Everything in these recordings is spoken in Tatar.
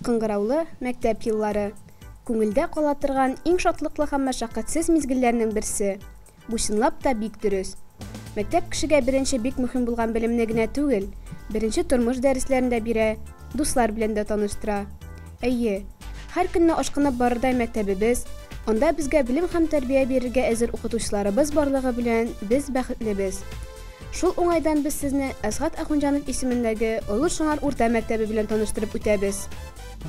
Кыңгыраулы мәктәп еллары, күңелдә кала торган иң шатлыклы һәм мәшәкатьсез мизгелләрнең берсе. Бу чынлап та бик дөрес. Мәктәп кешегә беренче бик мөһим булган белемне генә түгел, беренче тормыш дәресләрен дә бирә, дуслар белән дә таныштыра. Әйе, һәр көнне ашкынып барырдай мәктәбебез, анда безгә белем һәм тәрбия бирергә әзер укытучыларыбыз барлыгы белән без бәхетлебез. Шул уңайдан без сезне Әсгать Ахунҗанов исемендәге Олы Шыңар урта мәктәбе белән таныштырып үтәбез.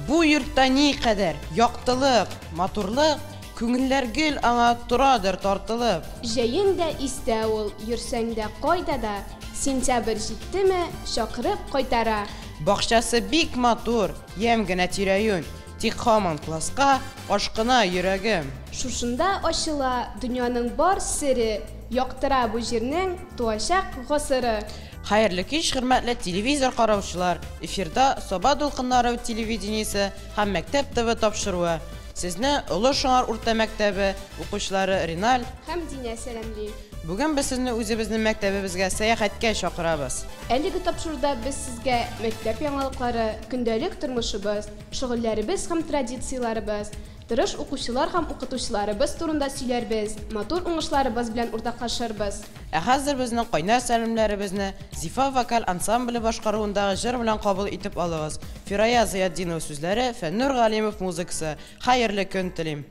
Бу йортта никадәр яктылык, матурлык, күңелләр гел аңа торадыр тартылып. Җәен дә истә ул, йөрсәң дә кайда да, сентябрь җиттеме, чакырып кайтара. Бакчасы бик матур, ямь генә тирә-юнь, тик һаман класска ашкына йөрәгем. Шушында ачыла дөньяның бар сере, яктыра бу җирнең туачак гасыры. Хәерле кич, хөрмәтле телевизор караучылар! Эфирда Саба дулкыннары телевидениесе һәм Мәктәп ТВ тапшыруы. Сезне Олы Шыңар урта мәктәбе укучылары Риналь һәм Динә сәламли. Бүген без сезне үзебезнең мәктәбебезгә сәяхәткә чакырабыз. Әлеге тапшыруда без сезгә мәктәп яңалыклары, көндәлек тормышыбыз, шөгыльләребез һәм традицияләребез, тырыш укучылар һәм укытучыларыбыз турында сөйләрбез, матур уңышларыбыз белән уртаклашырбыз. Ә хәзер безнең кайнар сәламнәребезне Зифа вокаль ансамбле башкаруындагы җыр белән кабул итеп алыгыз. Фирая Зыятдинова сүзләре, Фәннур Галимов музыкасы. Хәерле көн телим!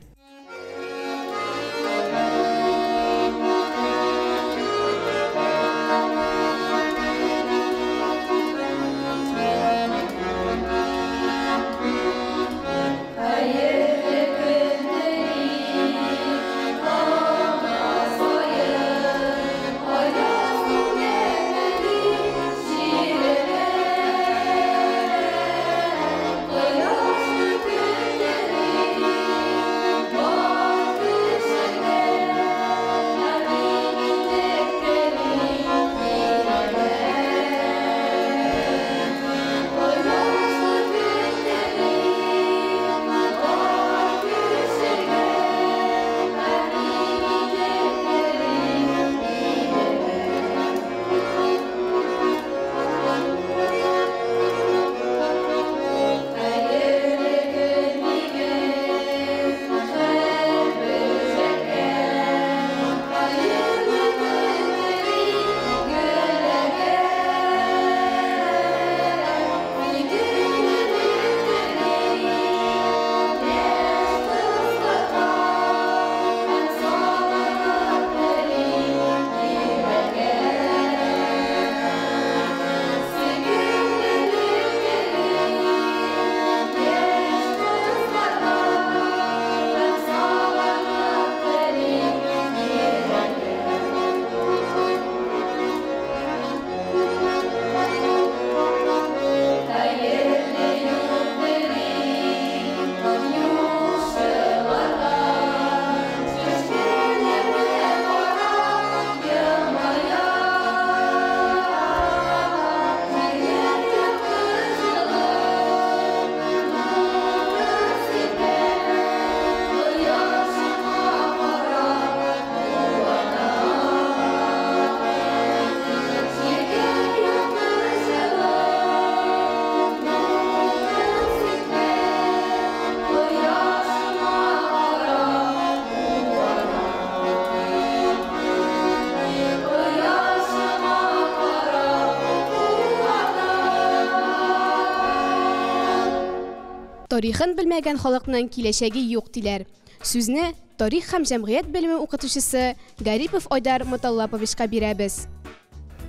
Тарихын белмәгән халыкның киләчәге юк диләр. Сүзне тарих һәм җәмгыять белеме укытучысы Гарипов Айдар Муталлаповичка бирәбез.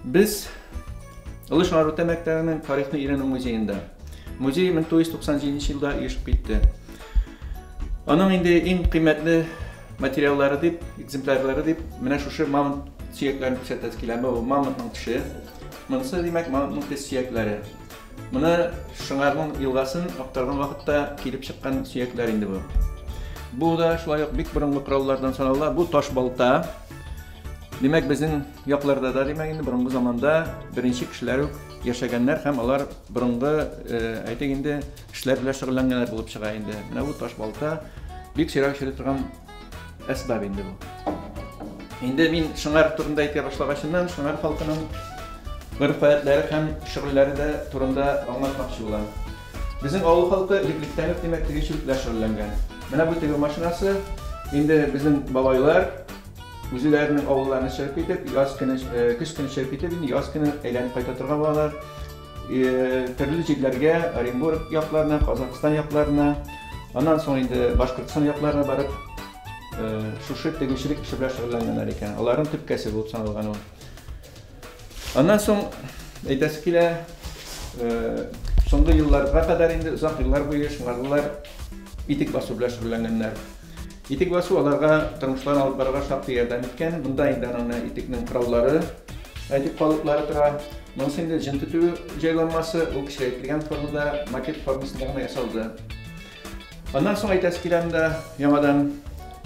Без Олы Шыңар урта мәктәбенең тарихны өйрәнү музеенда. Музей 1997 елда оешып китте. Аның инде иң кыйммәтле материаллары дип, экземплярлары дип, менә шушы мамонт сөякләрен күрсәтәсе килә. Бу мамонтның теше. Монысы, димәк, мамонтның тез сөякләре. Моны Шыңарның елгасын актарган вакытта килеп чыккан сөякләр инде бу. Бу да шулай ук бик борынгы кораллардан санала. Бу таш балта. Димәк, безнең якларда да, димәк, инде борынгы заманда беренче кешеләр үк яшәгәннәр һәм алар борынгы, әйтик инде, эшләр белән шөгыльләнгәннәр булып чыга инде. Менә бу таш балта бик сирәк очрый торган әсбап инде бу. Инде мин Шыңар турында әйтә башлагачыннан, Шыңар халкының гореф-гадәтләре һәм шөгыльләре дә турында аңлатмакчы булам. Безнең авыл халкы элек-электән үк, димәк, тегүчелек белән шөгыльләнгән. Менә бу тегү машинасы. Инде безнең бабайлар үзләренең авылларына чыгып китеп, яз көне, э, көз көне чыгып китеп, инде яз көне әйләнеп кайта торган булалар. Э, төрле җирләргә, Оренбург якларына, Казахстан якларына, аннан соң инде Башкортстан якларына барып, э, шушы тегүчелек эше белән шөгыльләнгәннәр икән. Аларның төп кәсебе булып саналган ул. Аннан соң әйтәсе килә, э, соңгы елларга кадәр инде озак еллар буе шыңарлылар итек басу белән шөгыльләнгәннәр. Итек басу аларга тормышларын алып барырга шактый ярдәм иткән. Монда инде аның итекнең кораллары, әйтик, калыплары тора. Монысы инде җен тоту җайланмасы, ул кечерәйтелгән формада, макет формасында гына ясалды. Аннан соң әйтәсе килә монда яңадан,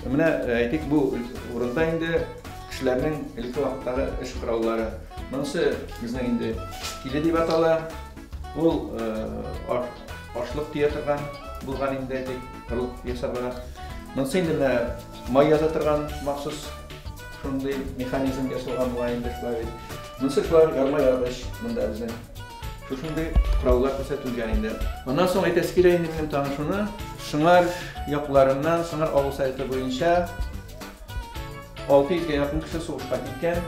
менә әйтик, бу урында инде кешеләрнең элекке вакыттагы эш кораллары. Монысы безнең инде киле дип атала. Ул ашлык тия торган булган инде, әйтик, орлык ясарга. Монысы инде менә май яза торган махсус шундый механизм ясалган була инде шулай бит. Монысы шулай ярма яргыч монда безнең. Шушындый кораллар күрсәтелгән инде. Аннан соң әйтәсе килә инде минем тагын шуны. Шыңар якларыннан, Шыңар авыл советы буенча 600 гә якын кеше сугышка киткән.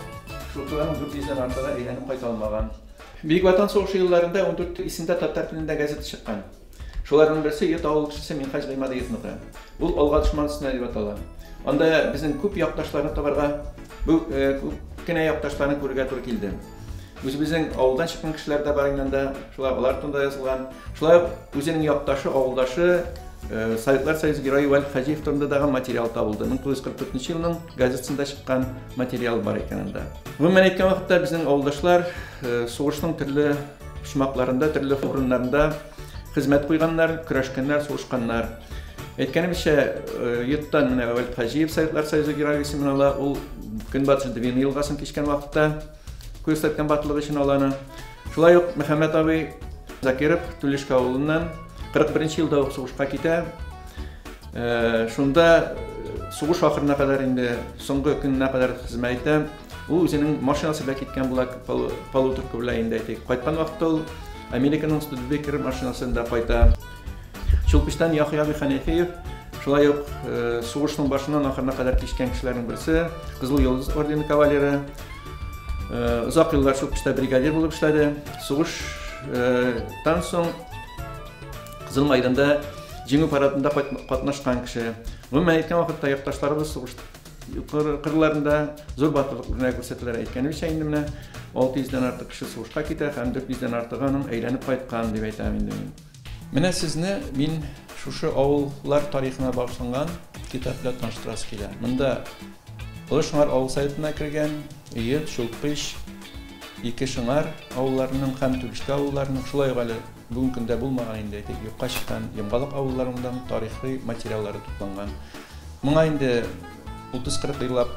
Шуларның 400 дән артыгы әйләнеп кайта алмаган. Бөек Ватан сугышы елларында 14 исемдә татар телендә газета чыккан. Шуларның берсе Йот авыл кешесе Минһаҗ Гыймадиевныкы. Ул Алга дошман өстенә дип атала. Анда безнең күп якташларны табарга, бу э, күп кенә якташларны күрергә туры килде. Үзебезнең авылдан чыккан кешеләр дә бар инде анда, шулай алар турында язылган. Шулай ук үзенең якташы, авылдашы э, Советлар Союзы герое Валид Хаҗиев турында дагы материал табылды. 1944 елның газетасында чыккан материал бар икән анда. Гомумән әйткән вакытта безнең авылдашлар э, сугышның төрле почмакларында, төрле урыннарында хезмәт куйганнар, көрәшкәннәр, сугышканнар. Әйткәнемчә, э, йорттан менә Вәлид Хаҗиев Советлар Союзы Герое исемен ала. Ул Көнбатыш Двина елгасын кичкән вакытта күрсәткән батырлыгы өчен ала аны. Шулай ук Мөхәммәт абый Закиров Түлешкә авылыннан 41 елда ук сугышка китә. Э, шунда э, сугыш ахырына кадәр инде соңгы көненә кадәр хезмәт итә. Ул үзенең машинасы белән киткән була, полуторка белән инде әйтик. Кайткан вакытта ул Американың Студебекер машинасында кайта. Чулпычтан Яхъя абый Хәнәфиев шулай ук э, сугышның башыннан ахырына кадәр кичкән кешеләрнең берсе, Кызыл Йолдыз ордены кавалеры. Э, озак еллар Чулпычта бригадир булып эшләде. Сугыштан э, соң Кызыл Майданда Җиңү парадында катнашкан кеше. Гомумән әйткән вакытта якташларыбыз сугыш кырларында зур батырлык үрнәге күрсәтәләр. Әйткәнемчә инде менә 600 дән артык кеше сугышка китә һәм 400 дән артыгы аның әйләнеп кайткан дип әйтәм инде мин. Менә сезне мин шушы авыллар тарихына багышланган китап белән таныштырасы килә. Монда Олы Шыңар авыл советына кергән Өет, Чулпыч, Ике Шыңар авылларының һәм Түлешкә авылларының, шулай ук әле бүгенге көндә булмаган инде, әйтик, юкка чыккан Йомгалык авылларының тарихи материаллары тупланган. Моңа инде 30-40 еллап,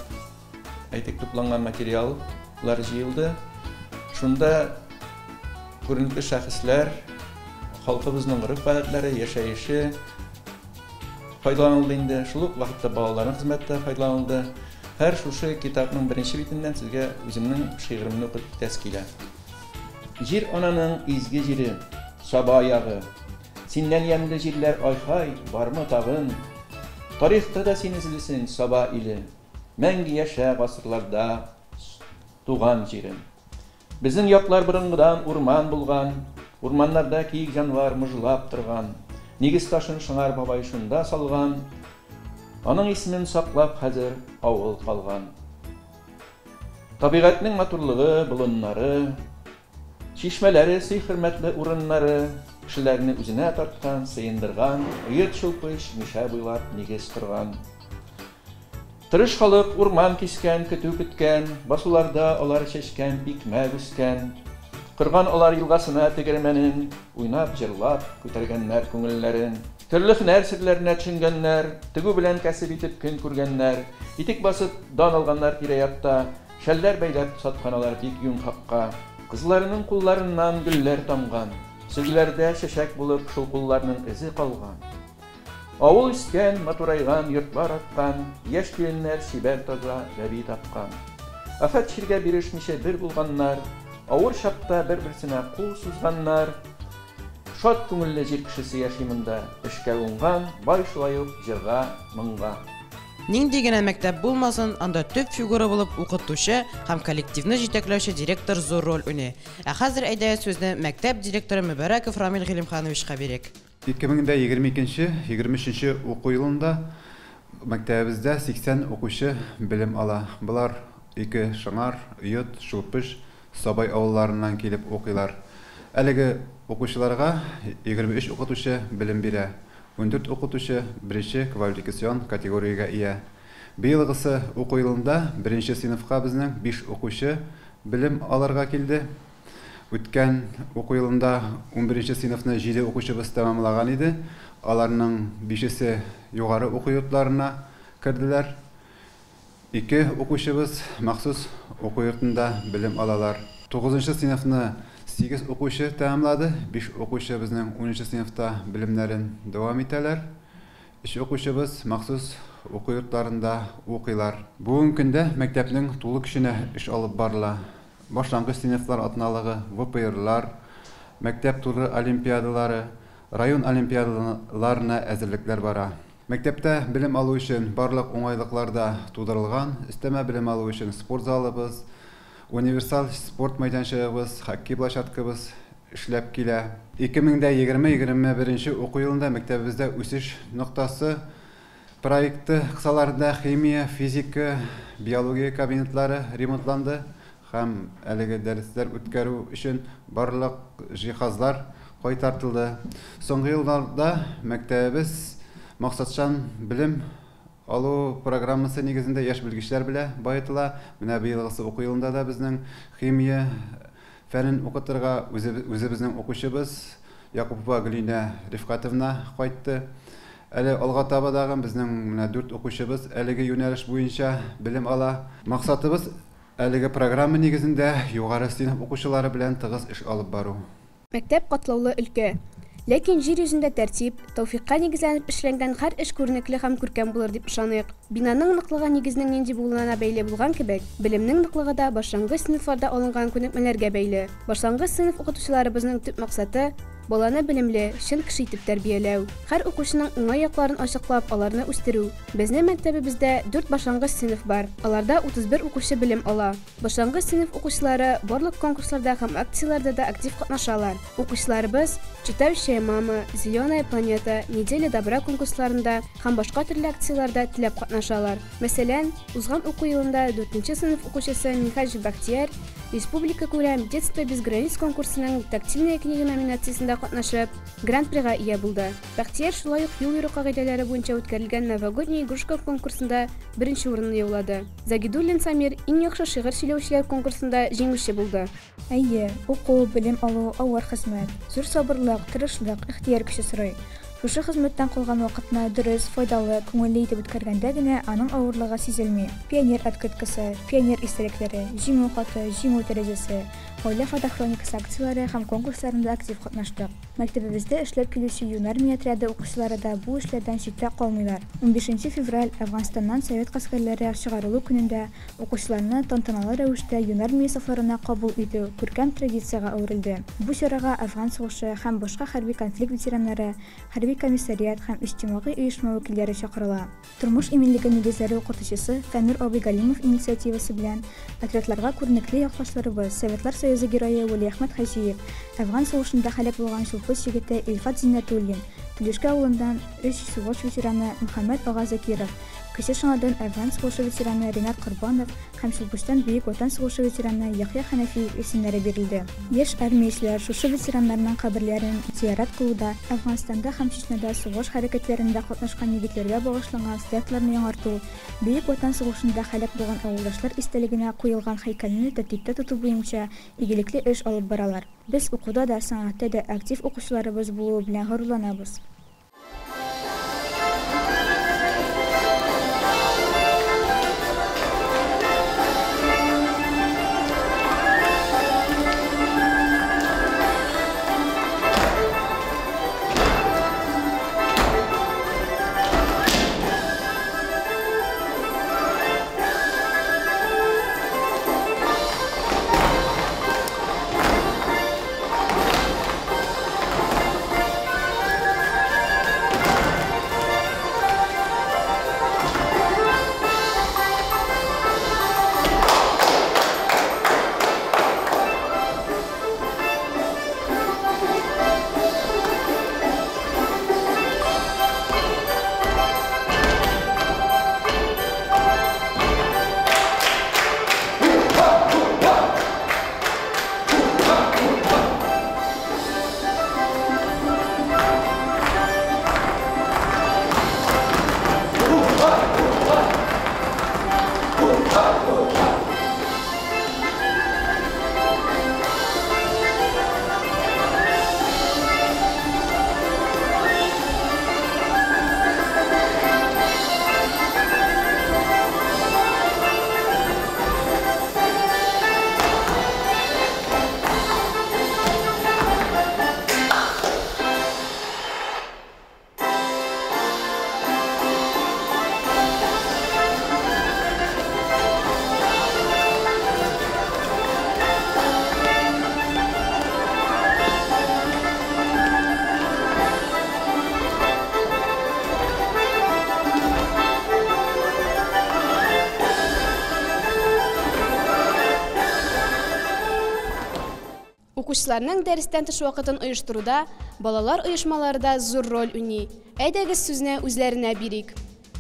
әйтик, тупланган материаллар җыелды. Шунда күренекле шәхесләр, халкыбызның гореф-гадәтләре, яшәеше файдаланылды инде. Шул ук вакытта балаларның хезмәте дә файдаланылды. Һәр шушы китапның беренче битеннән сезгә үземнең шигыремне укып китәсе килә. Җир ананың изге җире, Саба ягы. Синнән ямьле җирләр ай-һай, бармы тагын? Тарихта да син эзлисең, Саба иле, Мәңге яшә гасырларда, туган җирем. Безнең яклар борынгыдан урман булган, Урманнарда киек-җанвар мыжлап торган. Нигез ташын Шыңар бабай шунда салган, Аның исемен саклап хәзер авыл калган. Табигатьнең матурлыгы, болыннары, Чишмәләре, сый-хөрмәтле урыннары кешеләрне үзенә тарткан, сыендырган, оет-чулпыч, Мишә буйлап нигез корган. Тырыш халык урман кискән, көтү көткән, басуларда алар чәчкән, икмәк үскән. Корган алар елгасына тегермәнен, уйнап, җырлап, күтәргәннәр күңелләрен. Төрле һөнәр серләренә төшенгәннәр, тегү белән кәсеп итеп көн күргәннәр, итек басып дан алганнар тирә-якта, Шәлләр бәйләп саткан алар бик юнь хакка. Кызларының кулларыннан гөлләр тамган. Сөлгеләрдә чәчәк булып шул кулларның эзе калган. Авыл үскән, матурайган, йортлар арткан, яшь киленнәр чибәр таза бәби тапкан. Афәт чиргә бирешмичә бер булганнар, авыр чакта бер-берсенә кул сузганнар. Шат күңелле җир кешесе яши монда, эшкә уңган, бай шулай ук җырга, моңга. Нинди генә мәктәп булмасын, анда төп фигура булып укытучы һәм коллективны җитәкләүче директор зур роль уйный. Ә хәзер әйдәгез сүзне мәктәп директоры Мөбәрәков Рамил Гыйлемхановичка бирик. 2022-23 уку елында мәктәбебездә 80 укучы белем ала. Болар Ике Шыңар, Йот, Чулпыш, Сабай авылларыннан килеп укыйлар. Әлеге укучыларга 23 укытучы белем бирә. 14 укытучы беренче квалификацион категориягә ия. Быелгысы уку елында беренче сыйныфка безнең 5 укучы белем алырга килде. Үткән уку елында 11 сыйныфны 7 укучыбыз тәмамлаган иде. Аларның бишесе югары уку йортларына керделәр. 2 укучыбыз махсус уку йортында белем алалар. 9 сыйныфны 8 укучы тәмамлады. 5 укучы безнең 10 сыйныфта белемнәрен дәвам итәләр. 3 укучыбыз махсус уку йортларында укыйлар. Бүгенге көндә мәктәпнең тулы көченә эш алып барыла. Башлангыч сыйныфлар атналыгы, ВПРлар, мәктәп туры олимпиадалары, район олимпиадаларына әзерлекләр бара. Мәктәптә белем алу өчен барлык уңайлыклар да тудырылган. Өстәмә белем алу өчен спорт залыбыз, универсаль спорт мәйданчыгыбыз, хоккей площадкабыз эшләп килә. 2020-21 уку елында мәктәбебездә үсеш ноктасы проекты кысаларында химия, физика, биология кабинетлары ремонтланды һәм әлеге дәресләр үткәрү өчен барлык җиһазлар кайтартылды. Соңгы елларда мәктәбебез максатчан белем алу программасы нигезендә яшь белгечләр белән баетыла. Менә быелгысы уку елында да безнең химия фәнен укытырга үзебезнең укучыбыз Якупова Гөлинә Рифкатовна кайтты. Әле алга таба дагы безнең менә 4 укучыбыз әлеге юнәлеш буенча белем ала. Максатыбыз әлеге программа нигезендә югары сыйныф укучылары белән тыгыз эш алып бару. Мәктәп катлаулы өлкә. Ләкин җир йөзендә тәртип, тәүфикка нигезләнеп эшләнгән һәр эш күренекле һәм күркәм булыр дип ышаныйк. Бинаның ныклыгы нигезнең нинди булуына бәйле булган кебек, белемнең ныклыгы да башлангыч сыйныфларда алынган күнекмәләргә бәйле. Башлангыч сыйныф укытучыларыбызның төп максаты баланы белемле, чын кеше итеп тәрбияләү. Һәр укучының уңай якларын ачыклап, аларны үстерү. Безнең мәктәбебездә 4 башлангыч сыйныф бар. Аларда 31 укучы белем ала. Башлангыч сыйныф укучылары барлык конкурсларда һәм акцияләрдә дә актив катнашалар. Укучыларыбыз Читающая мама, Зеленая планета, Неделя добра конкурсларында һәм башка төрле акцияләрдә теләп катнашалар. Мәсәлән, узган уку елында 4 сыйныф укучысы Минһаҗ Бахтияр Республика күләм Детство без границ конкурсының Тактильная книга номинациясендә катнашып, Гран-прига ия булды. Бахтияр шулай ук юл йөрү кагыйдәләре буенча үткәрелгән Новогодняя игрушка конкурсында беренче урынны яулады. Загидуллин Самир иң яхшы шигырь сөйләүчеләр конкурсында җиңүче булды. Әйе, уку, белем алу авыр хезмәт. Зур сабырлык, тырышлык, ихтыяр көче сорый. Шушы хезмәттән калган вакытны дөрес, файдалы, күңелле итеп үткәргәндә генә аның авырлыгы сизелми. Пионер открыткасы, пионер истәлекләре, җиңү хаты, җиңү тәрәзәсе, гаилә фотохроникасы акцияләре һәм конкурсларында актив катнаштык. Мәктәбебездә эшләп килүче Юнармия отряды укучылары да бу эшләрдән читтә калмыйлар. 15 февраль Әфганстаннан совет гаскәрләре чыгарылу көнендә укучыларны тантаналы рәвештә Юнармия сафларына кабул итү күркәм традициягә әверелде. Бу чарага Әфган сугышы һәм башка хәрби конфликт ветераннары, хәрби комиссариат һәм иҗтимагый оешма вәкилләре чакырыла. Тормыш иминлеге нигезләре укытучысы Фәнүр абый Галимов инициативасы белән отрядларга күренекле якташларыбыз Советлар Союзы герое Вәлиәхмәт Хаҗиев, Әфган сугышында һәлак булган Чулпыч егете Илфат Зиннәтуллин, Түлешкә авылыннан 3 сугыш ветераны Мөхәммәт ага Закиров, Кече Шыңардан Әфган сугышы ветераны Ринат Корбанов һәм Чулпычтан Бөек Ватан сугышы ветераны Яхъя Хәнәфиев исемнәре бирелде. Яшь армиячеләр шушы ветераннарның каберләрен зиярат кылуда, Әфганстанда һәм Чечняда сугыш хәрәкәтләрендә катнашкан егетләргә багышланган стелларны яңарту, Бөек Ватан сугышында һәлак булган авылдашлар истәлегенә куелган һәйкәлне тәртиптә тоту буенча игелекле эш алып баралар. Без укуда да, сәнгатьтә дә актив укучыларыбыз булуы белән горурланабыз. Укучыларның дәрестән тыш вакытын оештыруда балалар оешмалары да зур роль уйный. Әйдәгез сүзне үзләренә бирик.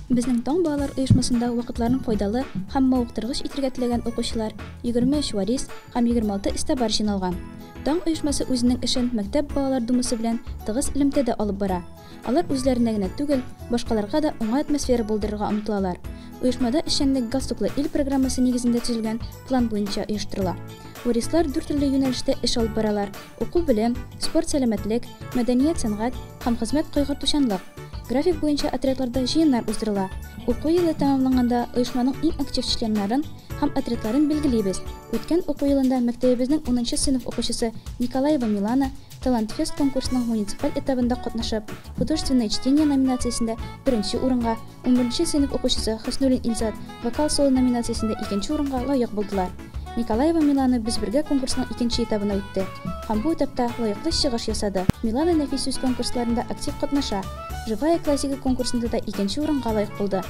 Безнең Таң балалар оешмасында вакытларын файдалы һәм мавыктыргыч итергә теләгән укучылар 23 варис һәм 26 эстәбар җыйналган. Таң оешмасы үзенең эшен мәктәп балалар думасы белән тыгыз элемтәдә алып бара. Алар үзләренә генә түгел, башкаларга да уңай атмосфера булдырырга омтылалар. Оешмада эшчәнлек Галстуклы ил программасы нигезендә төзелгән план буенча оештырыла. Варислар дүрт төрле юнәлештә эш алып баралар: уку-белем, спорт-сәламәтлек, мәдәният-сәнгать һәм хезмәт кайгыртучанлык. График буенча отрядларда җыеннар уздырыла. Уку елы тәмамланганда оешманың иң актив членнарын һәм отрядларын билгелибез. Үткән уку елында мәктәбебезнең 10 сыйныф укучысы Николаева Милана Талантфест конкурсының муниципаль этабында катнашып, художественное чтение номинациясендә беренче урынга, 11 сыйныф укучысы Хөснуллин Илзат вокал-соло номинациясендә икенче урынга лаек булдылар. Николаева Милана Без бергә конкурсының икенче этабына үтте һәм бу этапта лаеклы чыгыш ясады. Милана нәфис сүз конкурсларында актив катнаша. Живая классика конкурсында да икенче урынга лаек булды.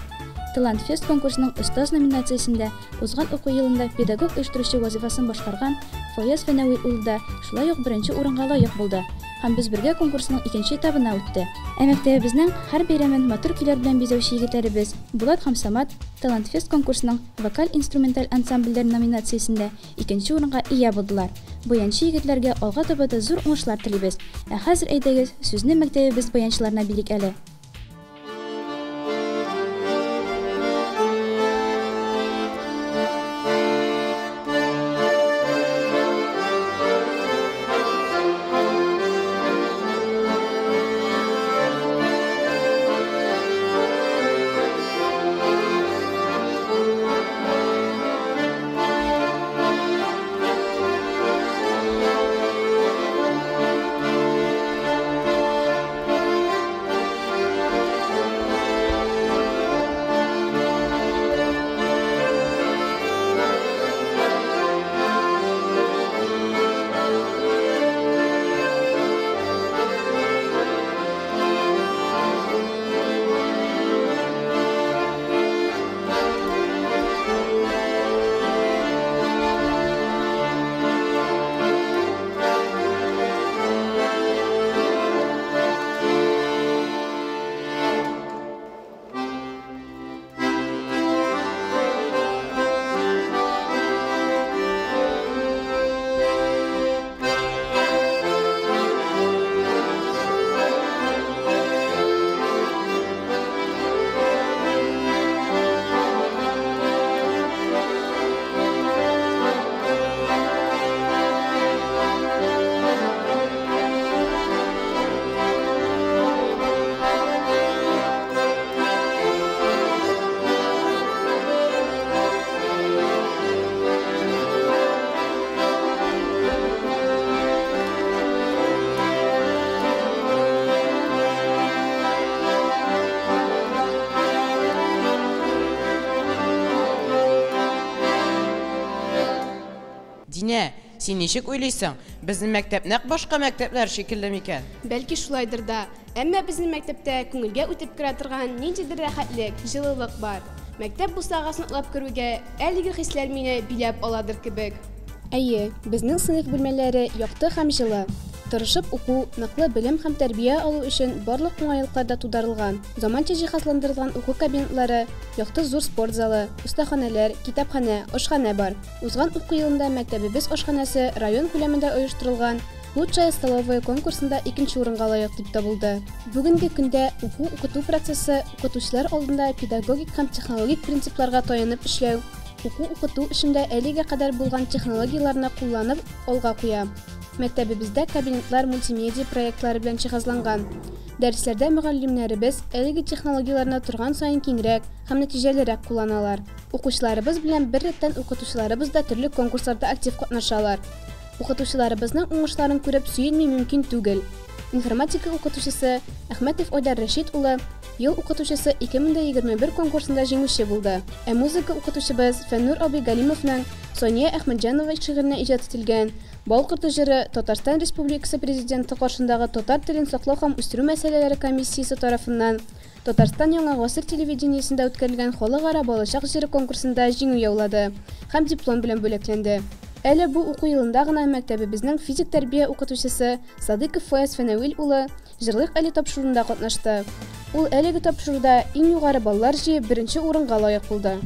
Талантфест конкурсының остаз номинациясендә узган уку елында педагог оештыручы вазифасын башкарган Фаяз Фәнәви улы да шулай ук беренче урынга лаек булды һәм Без бергә конкурсының икенче этабына үтте. Ә мәктәбебезнең һәр бәйрәмен матур көйләр белән бизәүче егетләребез Булат һәм Самат Талантфест конкурсының вокаль-инструменталь ансамбльләр номинациясендә икенче урынга ия булдылар. Баянчы егетләргә алга таба да зур уңышлар телибез. Ә хәзер әйдәгез, сүзне мәктәбебез баянчыларына бирик әле. Динә, син ничек уйлыйсың? Безнең мәктәп нәкъ башка мәктәпләр шикелле микән? Бәлки шулайдыр да. Әмма безнең мәктәптә күңелгә үтеп керә торган ниндидер рәхәтлек, җылылык бар. Мәктәп бусагасын атлап керүгә әлеге хисләр мине биләп аладыр кебек. Әйе, безнең сыйныф бүлмәләре якты һәм җылы. Тырышып уку, ныклы белем һәм тәрбия алу өчен барлык уңайлыклар да тудырылган. Заманча җиһазландырылган уку кабинетлары, якты зур спорт залы, остаханәләр, китапханә, ашханә бар. Узган уку елында мәктәбебез ашханәсе район күләмендә оештырылган Лучшая столовая конкурсында икенче урынга лаек дип табылды. Бүгенге көндә уку-укыту процессы укытучылар алдында педагогик һәм технологик принципларга таянып эшләү, уку-укыту эшендә әлегә кадәр булган технологияләрне кулланып алга куя. Мәктәбебездә кабинетлар мультимедиа проектлары белән җиһазланган. Дәресләрдә мөгаллимнәребез әлеге технологияләрне торган саен киңрәк һәм нәтиҗәлерәк кулланалар. Укучыларыбыз белән бер рәттән укытучыларыбыз да төрле конкурсларда актив катнашалар. Укытучыларыбызның уңышларын күреп сөенми мөмкин түгел. Информатика укытучысы Әхмәтов Айдар Рәшит улы Ел укытучысы 2021 конкурсында җиңүче булды. Ә музыка укытучыбыз Фәннур абый Галимовның Сания Әхмәтҗанова шигыренә иҗат ителгән Бал корты җыры Татарстан Республикасы Президенты каршындагы татар телен саклау һәм үстерү мәсьәләләре комиссиясе тарафыннан Татарстан Яңа гасыр телевидениесендә үткәрелгән халыкара балачак җыры конкурсында җиңү яулады һәм диплом белән бүләкләнде. Әле бу уку елында гына мәктәбебезнең физик тәрбия укытучысы Садыков Фаяз Фәнәвил улы Җырлыйк әле тапшыруында катнашты. Ул әлеге тапшыруда иң югары баллар җыеп беренче урынга лаек булды.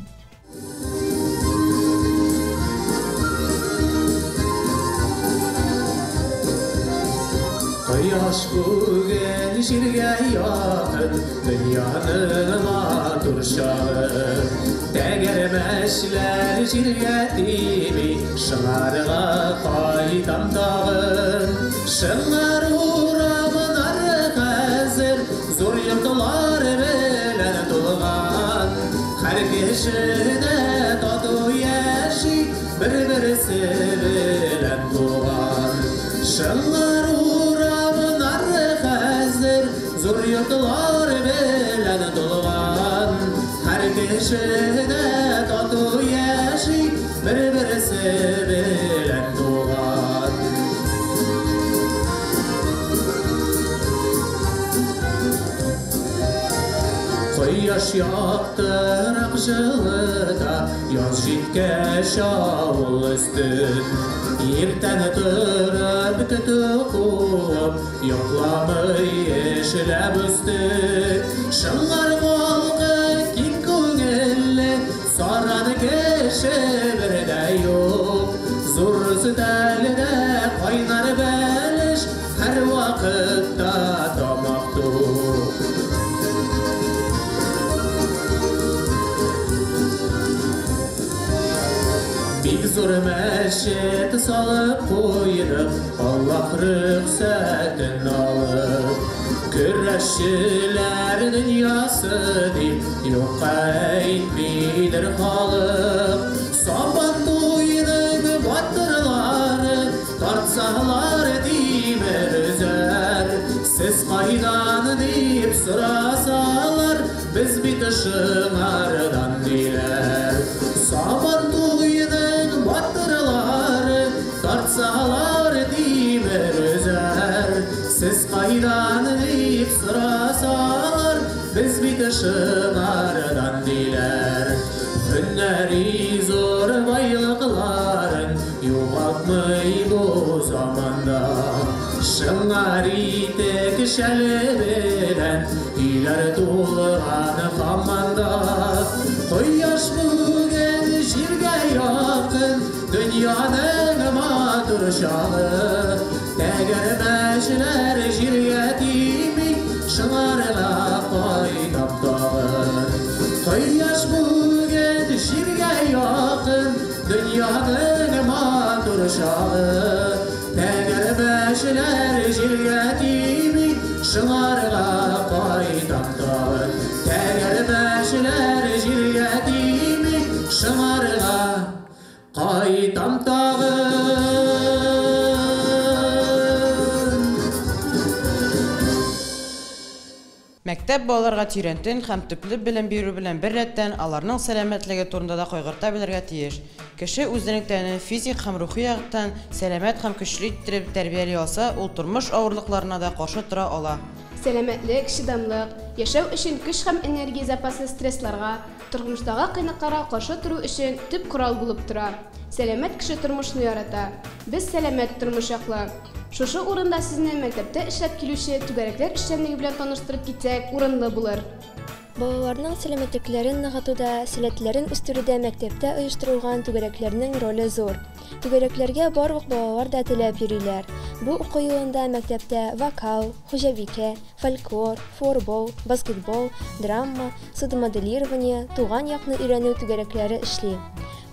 Кояш бүген җиргә якын, дөньяның матур чагы. Тәгәрмәчләр җиргә тими, Шыңарга кайтам тагын. Шыңар урамнары хәзер зур йортлар белән тулган. Һәр кеше дә тату яши, бер-берсе белән туган. Шыңар урамнары хәзер зур йортлар белән тулган. Һәр кеше дә тату яши, бер-берсе белән туган. Кояш яктырак җылыта, яз җиткәч авыл өстен. Иртән торып көтү куып, йокламый эшләп үстек. Шыңар халкы киң күңелле, саран кеше бер дә юк. Зур өстәлдә кайнар бәлеш, һәр вакытта тамак тук. Бик зур мәчет салып куйдык, Аллаһ рөхсәтен алып. Көрәшчеләр дөньясы дип юкка әйтмидер халык. Сабан туеның батырлары тартсалар тимер өзәр. Сез кайдан дип сорасалар, без бит Шыңардан диләр. Сабан туеның батырлары тартсалар тимер өзәр. Сез кайдан дип сорасалар, без бит Шыңардан диләр. Һөнәри зур байлыкларын югалтмый бу заманда. Шыңар итек шәле белән өйләр тулган һаман да. Кояш бүген җиргә якын, дөньяның матур чагы. Тәгәрмәчләр җиргә тими, Шыңарга кайтам тагын. Кояш бүген җиргә якын, дөньяның матур чагы. Тәгәрмәчләр җиргә тими, Шыңарга кайтам тагын. Тәгәрмәчләр җиргә тими, Шыңарга кайтам тагын. Мәктәп балаларга тирәнтен һәм төпле белем бирү белән бер рәттән аларның сәламәтлеге турында да кайгырта белергә тиеш. Кеше үзенең тәнен физик һәм рухи яктан сәламәт һәм көчле иттереп тәрбияли алса, ул тормыш авырлыкларына да каршы тора ала. Сәламәтлек, чыдамлык, яшәү өчен көч һәм энергия запасы стрессларга, тормыштагы кыйнакларга каршы тору өчен төп корал булып тора. Сәламәт кеше тормышны ярата. Без сәламәт тормыш яклы. Шушы урында сезне мәктәптә эшләп килүче түгәрәкләр эшчәнлеге белән таныштырып китсәк, урынлы булыр. Балаларның сәламәтлекләрен ныгытуда, сәләтләрен үстерүдә мәктәптә оештырылган түгәрәкләрнең роле зур. Түгәрәкләргә барлык балалар да теләп йөриләр. Бу уку елында мәктәптә вокал, хуҗабикә, фольклор, флорбол, баскетбол, драма, судомоделирование, туган якны өйрәнү түгәрәкләре эшли.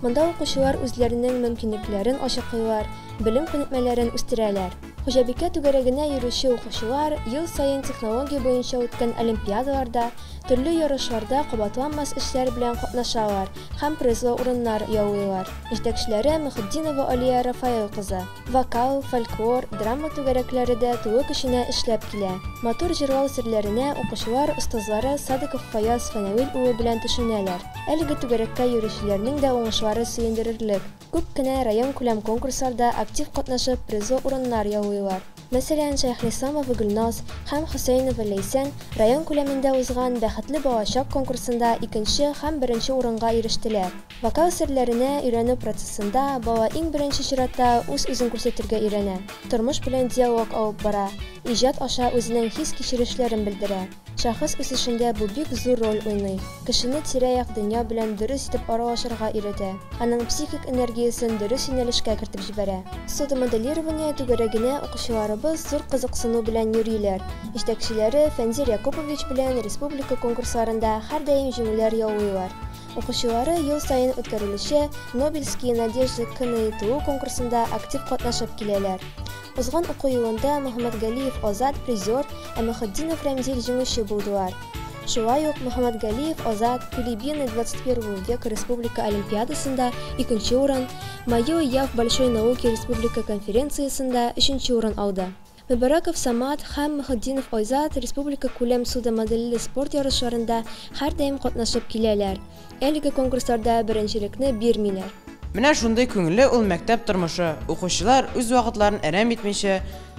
Монда укучылар үзләренең мөмкинлекләрен ачыклыйлар, белем күнекмәләрен үстерәләр. Хуҗабикә түгәрәгенә йөрүче укучылар ел саен технология буенча үткән олимпиадаларда, төрле ярышларда кабатланмас эшләр белән катнашалар һәм призлы урыннар яулыйлар. Җитәкчеләре Мөхетдинова Алия Рафаэл кызы. Вокал, фольклор, драма түгәрәкләре дә тулы көченә эшләп килә. Матур җырлау серләренә укучылар остазлары Садыков Фаяз Фәнәвил улы белән төшенәләр. Әлеге түгәрәккә йөрүчеләрнең дә уңышлары сөендерерлек. Күп кенә район күләм конкурсларда актив катнашып призлы урыннар яулыйлар. Мәсәлән, Шәйхлисламова Гөлназ һәм Хөсәенова Ләйсән район күләмендә узган Бәхетле балачак конкурсында икенче һәм беренче урынга ирештеләр. Вокал серләренә өйрәнү процессында бала иң беренче чиратта үз-үзен күрсәтергә өйрәнә, тормыш белән диалог алып бара, иҗат аша үзенең хис-кичерешләрен белдерә. Шәхес үсешендә бу бик зур роль уйный, кешене тирә-як дөнья белән дөрес итеп аралашырга өйрәтә, аның психик энергиясен дөрес юнәлешкә кертеп җибәрә. Судомоделирование түгәрәгенә укучыларыбыз зур кызыксыну белән йөриләр, җитәкчеләре Фәнзир Якупович белән республика конкурсларында һәрдаим җиңүләр яулыйлар. Укучылары ел саен үткәрелүче Нобельские надежды КНИТУ конкурсында актив катнашып киләләр. Узган уку елында Мөхәммәтгалиев Азат, призер, ә Мөхетдинов Рәмзил җиңүче булдылар. Шулай ук Мөхәммәтгалиев Азат Кулибины 21 века республика олимпиадасында икенче урын, Моё я в большой науке республика конференциясендә өченче урын алды. Мөбарәков Самат һәм Мөхетдинов Айзат республика күләм судомодельле спорт ярышларында һәрдаим катнашып киләләр. Әлеге конкурсларда беренчелекне бирмиләр. Менә шундый күңелле ул мәктәп тормышы. Укучылар үз вакытларын әрәм итмичә,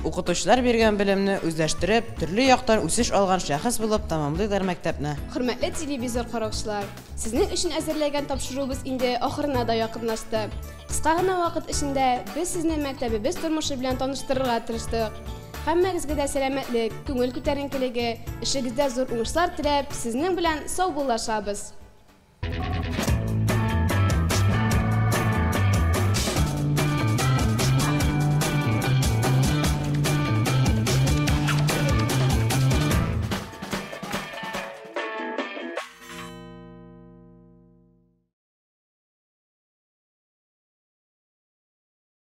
укытучылар биргән белемне үзләштереп, төрле яктан үсеш алган шәхес булып тәмамлыйлар мәктәпне. Хөрмәтле телевизор караучылар, сезнең өчен әзерләгән тапшыруыбыз инде ахырына да якынлашты. Кыска гына вакыт эчендә без сезне мәктәбебез тормышы белән таныштырырга тырыштык. Һәммәгезгә дә сәламәтлек, күңел күтәренкелеге, эшегездә зур уңышлар теләп, сезнең белән саубуллашабыз.